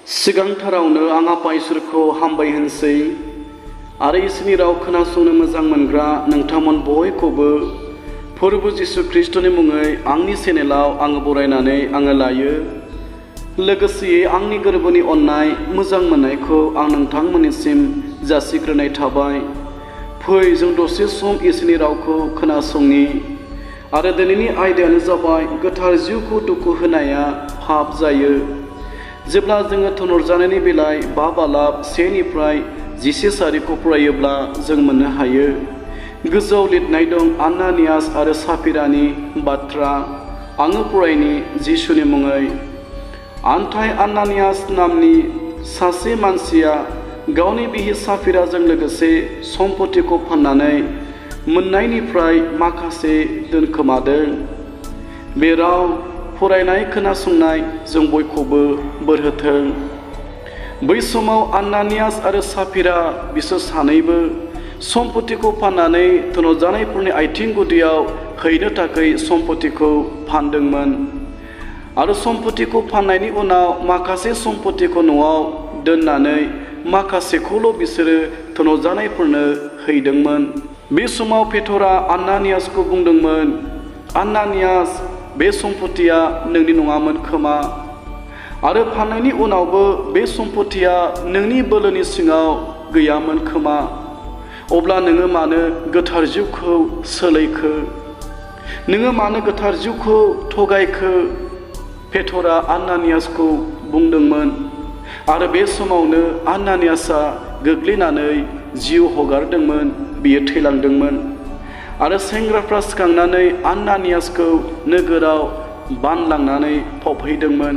सिगांथारावनो आं आफा इसोरखौ हामबाय होनसै आरो इसोरनि राव खोनासंनो मोजां मोनग्रा नोंथांमोन बयखौबो फोरबो जिसु ख्रिस्टनि मुङै आंनि चेनेलाव आङो बरायनानै आङो लायो। लोगोसेयै आंनि गोरबोनि अननाय मोजां मोननायखौ आं नोंथांमोननिसिम जासिग्रोनाय थाबाय। फै जों दसे सम इसोरनि रावखौ खोनासंनि आरो दिनैनि आयदायानो जाबाय गोथार जिउखौ दुखु होनाया पाप जायो। जेब्ला जोङो थुनहरजानायनि बिलाइ 5 बालाब 1निफ्राय 10 सारिखौ फरायोब्ला जों मोननो हायो। गोजौआव लिरनाय दं आनानियास आरो साफिरानि बाथ्रा। आङो फरायनि जिसुनि मुङै। आन्थाय आनानियास नामनि सासे मानसिया गावनि बिहि साफिराजों लोगोसे सम्पतिखौ फाननानै मोननायनिफ्राय माखासे दोनखोमादों। बे राव फरायनाय खोनासंनाय जों बयखौबो बोर होथों। बै समाव आनानियास आरो साफिरा बिसोर सानैबो सम्पतिखौ फाननानै थुनहरजानायफोरनि आथिं गुदियाव हैनो थाखाय सम्पतिखौ फानदोंमोन आरो सम्पतिखौ फाननायनि उनाव माखासे सम्पतिखौ न'आव दोननानै माखासेखौल' बिसोरो थुनहरजानायफोरनो हैदोंमोन। बे समाव पेटरा आनानियासखौ बुंदोंमोन, आनानियास, बे सम्पतिया नोंनि नङामोन खोमा आरो फाननायनि उनावबो बे सम्पतिया नोंनि बोलोनि सिङाव गैयामोन खोमा। अब्ला नोङो मानो गोथार जिउखौ सोलायखो? नोङो मानो गोथार जिउखौ थगायखो? पेटरा आनानियासखौ बुंदोंमोन आरो बे समावनो आनानियासआ गोग्लैनानै जिउ हगारदोंमोन। बियो थैलांदोंमोन आरो सेंग्राफ्रा सिखांनानै आनानियासखौ नोगोराव बानलांनानै फबहैदोंमोन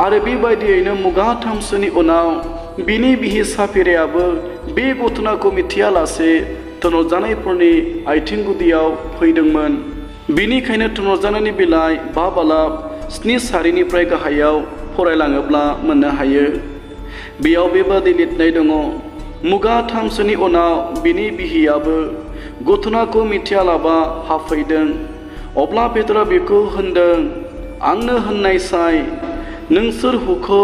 आरो बेबायदियैनो मुगाथामसोनि उनाव बिनि बिहि साफिरायाबो बे घटनाखौ मिथियालासे थुनहरजानायफोरनि आथिं गुदियाव फैदोंमोन। बिनिखायनो थुनहरजानायनि बिलाइ 5 बालाब 7 सारिनिफ्राय गाहायाव फरायलाङोब्ला मोननो हायो। बेयाव बेबादि लिरनाय दङ, मुगाथामसोनि उनाव बिनि बिहियाबो घटनाखौ मिथियालाबा हाबफैदों। अब्ला पेटरा बेखौ होनदों, आंनो होननायसाय, नोंसोर हुखौ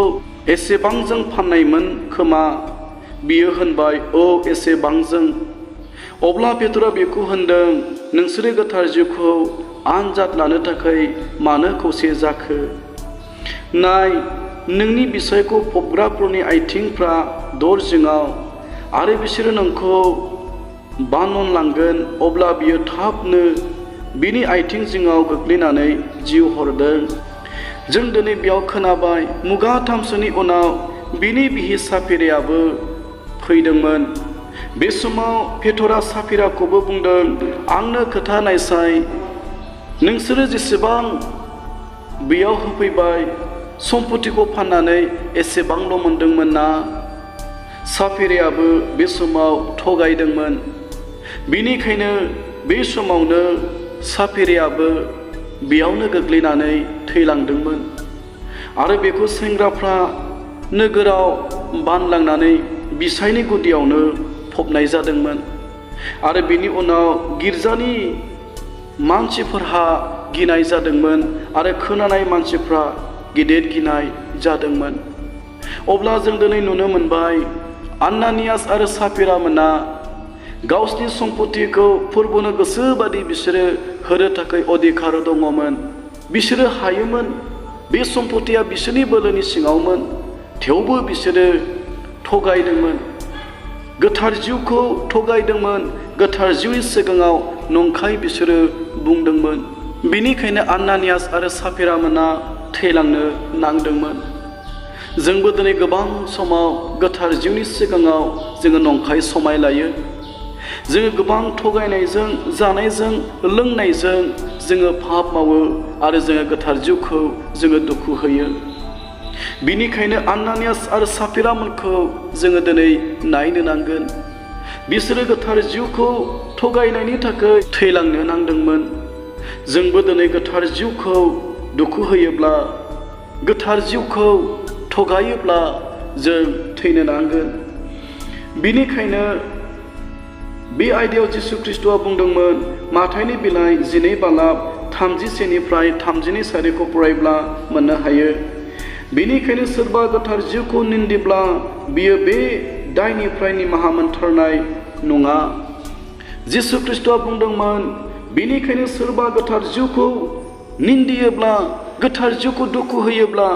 एसेबांजों फाननायमोन खोमा? बियो होनबाय, औ एसेबांजों। अब्ला पेटरा बेखौ होनदों, नोंसोरो गोथार जिउखौ आनजाद लानो थाखाय मानो खौसे जाखो? नाय, नोंनि बिसायखौ फबग्राफोरनि आथिंफ्रा दर जिङाव आरो बिसोरो नोंखौ बाननलांगोन। अब्ला बियो थाबनो बिनि आथिं जिङाव गोग्लैनानै जिउ हरदों। जों दिनै बेयाव खोनाबाय, मुगाथामसोनि उनाव बिनि बिहि साफिरायाबो फैदोंमोन। बे समाव पेटरा साफिराखौबो बुंदों, आंनो खोथा नायसाय, नोंसोरो जेसेबां बेयाव होफैबाय सम्पतिखौ फाननानै एसेबांल' मोनदोंमोन ना? साफिरायाबो बे समाव थगायदोंमोन। बिनिखायनो बे समावनो साफिरायाबो बेयावनो गोग्लैनानै थैलांदोंमोन आरो बेखौ सेंग्राफ्रा नोगोराव बानलांनानै बिसायनि गुदियावनो फबनाय जादोंमोन आरो बिनि उनाव गिर्जानि मानसिफोरहा गिनाय जादोंमोन आरो खोनानाय मानसिफ्रा गिदिर गिनाय जादोंमोन। अब्ला जों दिनै नुनो मोनबाय, आनानियास आरो साफिरा मोना गावसिनि सम्पतिखौ फोरबोनो गोसोबादि बिसोरो होनो थाखाय अधिकार दङमोन। बिसोरो हायोमोन। बे सम्पतिया बिसोरनि बोलोनि सिङावमोन। थेवबो बिसोरो थगायदोंमोन, गोथार जिउखौ थगायदोंमोन, गोथार जिउनि सिगाङाव नंखाय बिसोरो बुंदोंमोन। बिनिखायनो आनानियास आरो साफिरा मोना थैलांनो नांदोंमोन। जोंबो दिनै गोबां समाव गोथार जिउनि सिगाङाव जोङो नंखाय समाय लायो। जोङो गोबां थगायनायजों, जानायजों, लोंनायजों जोङो पाप मावो आरो जोङो गोथार जिउखौ जोङो दुखु होयो। बिनिखायनो आनानियास आरो साफिरामोनखौ जोङो दिनै नायनो नांगोन। बिसोरो गोथार जिउखौ थगायनायनि थाखाय थैलांनो नांदोंमोन। जोंबो दिनै गोथार जिउखौ दुखु होयोब्ला, गोथार जिउखौ थगायोब्ला जों थैनो नांगोन। बिनिखायनो बे आयदायाव जिसु ख्रिस्ट'आ बुंदोंमोन, माथाइनि बिलाइ 12 बालाब 31निफ्राय 32 सारिखौ फरायब्ला मोननो हायो। बेनिखायनो सोरबा गोथार जिउखौ निन्दिब्ला बियो बे दायनिफ्राय निमाहा मोनथारनाय नङा। जिसु ख्रीष्टआ बुंदोंमोन, बेनिखायनो सोरबा गोथार जिउखौ निन्दियोब्ला, गोथार जिउखौ दुखु होयोब्ला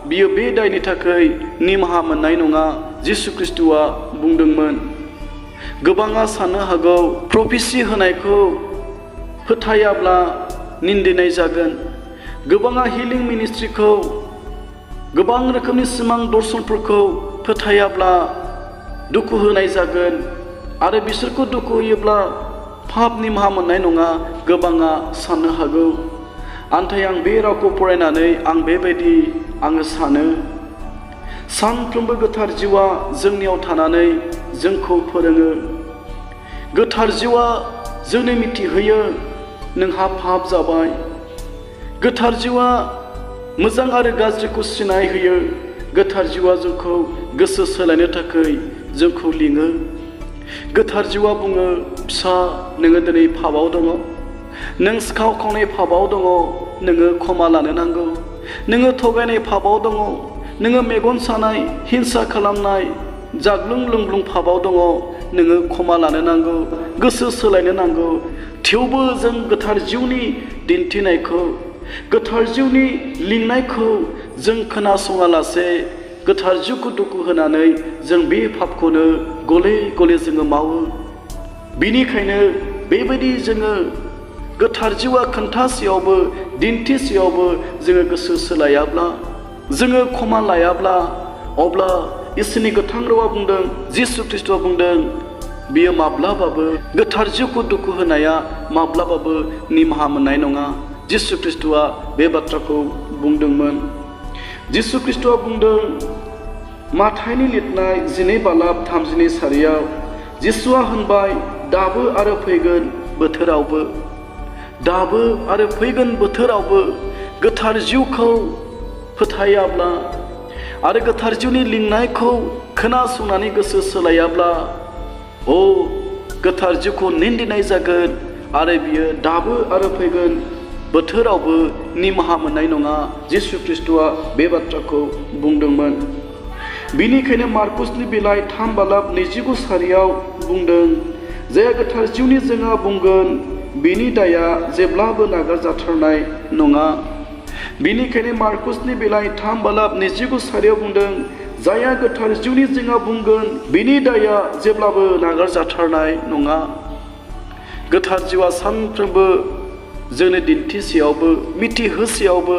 बियो बे दायनि थाखाय निमाहा मोननाय नङा। जिसु ख्रीष्टआ बुंदोंमोन। गोबाङा साननो हागौ प्रफेसि होनायखौ फोथायाब्ला निन्दिनाय जागोन। गोबाङा हिलिं मिनिस्ट्रिखौ, गोबां रोखोमनि सिमां दर्शनफोरखौ फोथायाब्ला दुखु होनाय जागोन आरो बिसोरखौ दुखु होयोब्ला पाप निमाहा मोननाय नङा गोबाङा साननो हागौ। नाथाय आं बे रावखौ फरायनानै आं बेबायदि सानो। सानफ्रोमबो गोथार जिउआ जोंनियाव थानानै जोंखौ फोरोङो। गोथार जिउआ जोंनो मिथिहोयो नोंहा पाप जाबाय। गोथार जिउआ मोजां आरो गाज्रिखौ सिनाय होयो। गोथार जिउआ जोंखौ गोसो सोलायनो थाखाय जोंखौ लिङो। गोथार जिउआ बुङो, फिसा नोङो दिनै पापआव दङ, नों सिखाव खावनाय पापआव दङ, नोङो क्षमा लानो नांगौ। नोङो थगायनाय पापआव दङ, नोङो मेगन सानाय, हिंसा खालामनाय, जाग्लुं लोंग्लुं पापआव दङ, नोङो क्षमा लानो नांगौ, गोसो सोलायनो नांगौ। थेवबो जों गोथार जिउनि दिन्थिनायखौ, गोथार जिउनि लिंनायखौ जों खोनासङालासे गोथार जिउखौ दुखु होनानै जों बे पापखौनो गले गले जोङो मावो। बिनिखायनो बेबायदि जोङो गोथार जिउआ खोन्थासेयावबो दिन्थिसेयावबो जोङो गोसो सोलायाब्ला, जोङो क्षमा लायाब्ला, अब्ला इसोरनि गोथां रावा बुंदों, जिसु ख्रीष्टआ बुंदों, बियो माब्लाबाबो गोथार जिउखौ दुखु होनाया माब्लाबाबो निमाहा मोननाय नङा। जिसु ख्रीष्टआ बे बाथ्राखौ बुंदोंमोन। जिसु ख्रीष्टआ बुंदों, माथाइनि लिरनाय 12:32 जिसुआ होनबाय, दाबो आरो फैगोन बोथोरावबो, दाबो आरो फैगोन बोथोरावबो गोथार जिउखौ फोथायाब्ला आरो गोथार जिउनि लिंनायखौ खोनासंनानै गोसो सोलायाब्ला, गोथार जिउखौ निन्दिनाय जागोन आरो बियो दाबो आरो फैगोन बोथोरावबो निमाहा मोननाय नङा। जिसु ख्रीष्टआ बे बाथ्राखौ बुंदोंमोन। बिनिखायनो मार्कुसनि बिलाइ 3:29 बुंदों, जाय गोथार जिउनि जोंहा बुंगोन, बिनि दाया जेब्लाबो नागारजाथारनाय नङा। बिनिखायनो मार्कुसनि बिलाइ 3:29 बुंदों, जायहा गोथार जिउनि जोंहा बुंगोन, बिनि दाया जेब्लाबो नागारजाथारनाय नङा। गोथार जिउआ सानफ्रोमबो जोंनो दिन्थिसेयावबो, मिथिहोसेयावबो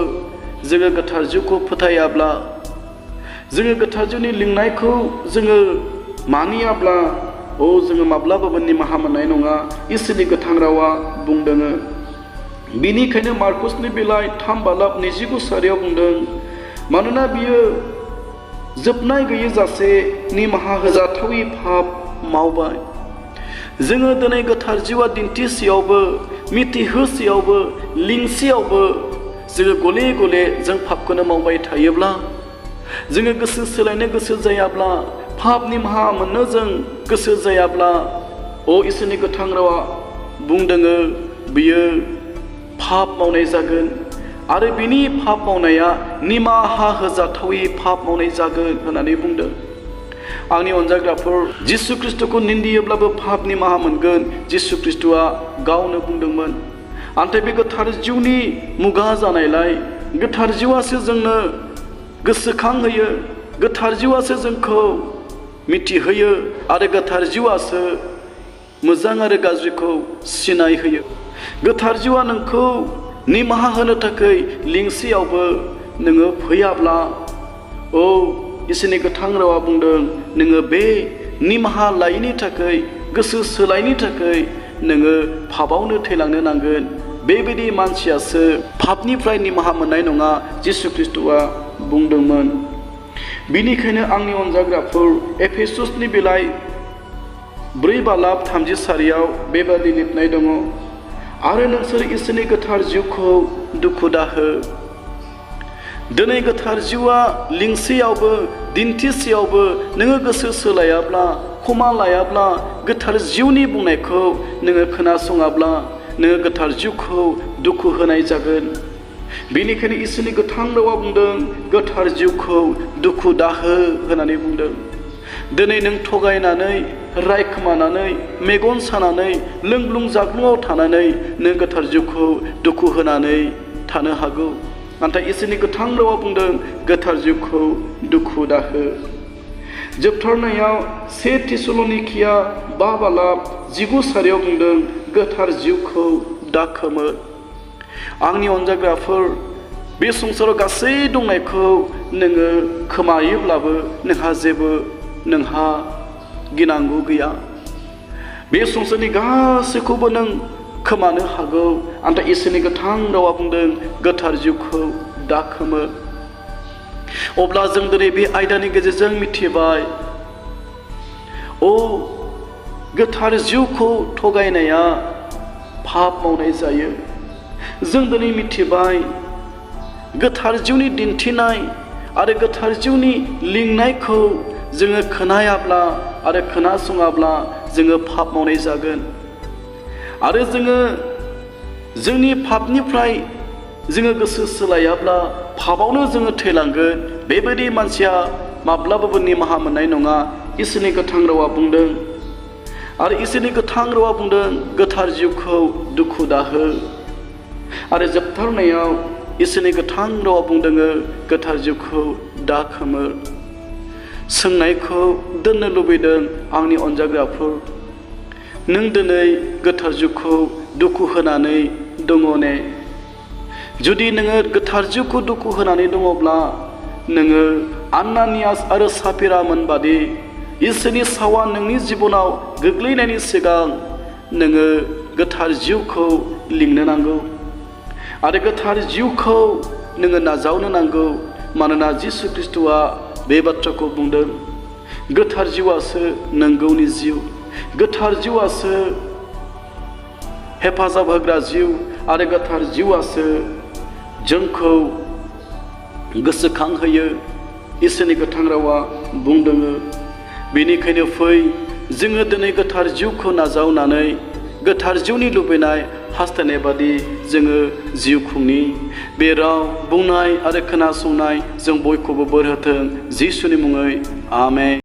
जोङो गोथार जिउखौ फोथायाब्ला, जोङो गोथार जिउनि लिंनायखौ जोङो मानियाब्ला, जोङो माब्लाबाबो निमाहा मोननाय नङा। इसोरनि गोथां रावा बुंदों। बिनिखायनो मार्कुसनि बिलाइ 3:29 बुंदों, मानोना बियो जोबनाय गैयै जासे निमाहा होजाथावै पाप मावबाय। जोङो दिनै गोथार जिउआ दिन्थिसेयावबो, मिथिहोसेयावबो, लिंसेयावबो जोङो गले गले जों पापखौनो मावबाय थायोब्ला, जोङो गोसो सोलायनो गोसो जायाब्ला, पाप निमाहा मोननो जों गोसो जायाब्ला, इसोरनि गोथां रावा बुंदों, बियो पाप मावनाय जागोन आरो बिनि पाप मावनाया निमाहा होजाथावै पाप मावनाय जागोन होननानै बुंदों। आंनि अनजाग्राफोर, जिसु ख्रीष्टखौ निन्दियोब्लाबो पाप निमाहा मोनगोन जिसु ख्रीष्टआ गावनो बुंदोंमोन। नाथाय बे गोथार जिउनि मुगा जानायलाय, गोथार जिउआसो जोंनो गोसोखांहोयो, गोथार जिउआसो जोंखौ मिथिहोयो आरो गोथार जिउआसो मोजां आरो गाज्रिखौ सिनाय होयो। गोथार जिउआ नोंखौ निमाहा होनो थाखाय लिंसेयावबो नोङो फैयाब्ला, इसोरनि गोथां रावा बुंदों, नोङो बे निमाहा लायैनि थाखाय, गोसो सोलायनि थाखाय नोङो पापआवनो थैलांनो नांगोन। बेबायदि मानसियासो पापनिफ्राय निमाहा मोननाय नङा, जिसु ख्रीष्टआ बुंदोंमोन। बिनिखायनो आंनि अनजाग्राफोर, एफेसुसनि बिलाइ 4:34 बेबादि लिरनाय दङ, आरो नोंसोर इसोरनि गोथार जिउखौ दुखु दाहो। दिनै गोथार जिउआ लिंसेयावबो, दिन्थिसेयावबो नोङो गोसो सोलायाब्ला, क्षमा लायाब्ला, गोथार जिउनि बुंनायखौ नोङो खोनासङाब्ला, नोङो गोथार जिउखौ दुखु होनाय जागोन। बेनिखायनो इसोरनि गोथां रावा बुंदों गोथार जिउखौ दुखु दाहो होननानै बुंदों। दिनै नों थगायनानै रायखोमानानै मेगन सानानै लोंब्लुं जाग्लुङाव थानानै नों गोथार जिउखौ दुखु होनानै थानो हागौ। नाथाय इसोरनि गोथां रावा बुंदों गोथार जिउखौ दुखु दाहो। जोबथारनायाव 1 थिसलनिकिया 5:19 बुंदों गोथार जिउखौ दाखोमो। आंनि अनजाग्राफोर, बे संसाराव गासै दंनायखौ नोङो खोमायोब्लाबो नोंहा गिनांगौ गैया। बे संसारनि गासैखौबो नों खोमानो हागौ, नाथाय इसोरनि गोथां रावा बुंदों गोथार जिउखौ दाखोमो। अब्ला जों दिनै बे आयदानि गेजेरजों मिथिबाय, गोथार जिउखौ थगायनाया पाप मावनाय जायो। जों दिनै मिथिबाय, गोथार जिउनि दिन्थिनाय आरो गोथार जिउनि लिंनायखौ जोङो खोनायाब्ला आरो खोनासङाब्ला जोङो पाप मावनाय जागोन। आरो जोङो जोंनि पापनिफ्राय जोङो गोसो सोलायाब्ला पापावनो जोङो थैलांगोन। बेबायदि मानसिया माब्लाबाबो निमाहा मोननाय नङा। इसोरनि गोथां रावा बुंदों, आरो इसोरनि गोथां रावा बुंदों गोथार जिउखौ दुखु दाहो। आरो जोबथारनायाव इसोरनि गोथां रावा बुंदों गोथार जिउखौ दाखोमो। सोंनायखौ दोननो लुबैदों आंनि अनजाग्राफोर, नों दिनै गोथार जिउखौ दुखु होनानै दङ ने? जुदि नोङो गोथार जिउखौ दुखु होनानै दङब्ला नोङो आनानियास आरो साफिरामोन बादि इसोरनि सावा नोंनि जिबनाव गोग्लैनायनि सिगां नोङो गोथार जिउखौ लिंनो नांगौ आरो गोथार जिउखौ नोङो नाजावनो नांगौ। मानोना जिसु ख्रिस्ट'आ बे बाथ्राखौ बुंदों, गोथार जिउआसो नंगौनि जिउ, गोथार जिउआसो हेफाजाब होग्रा जिउ, आरो गोथार जिउआसो जोंखौ गोसोखांहोयो। इसोरनि गोथां रावा बुंदों। बेनिखायनो फै जोङो दिनै गोथार जिउखौ नाजावनानै गोथार जिउनि लुबैनाय हास्थायनाय बादि जोङो जिउ खुंनि। बे राव बुंनाय आरो खोनासंनाय जों बयखौबो बोर होथों जिसुनि मुङै, आमेन।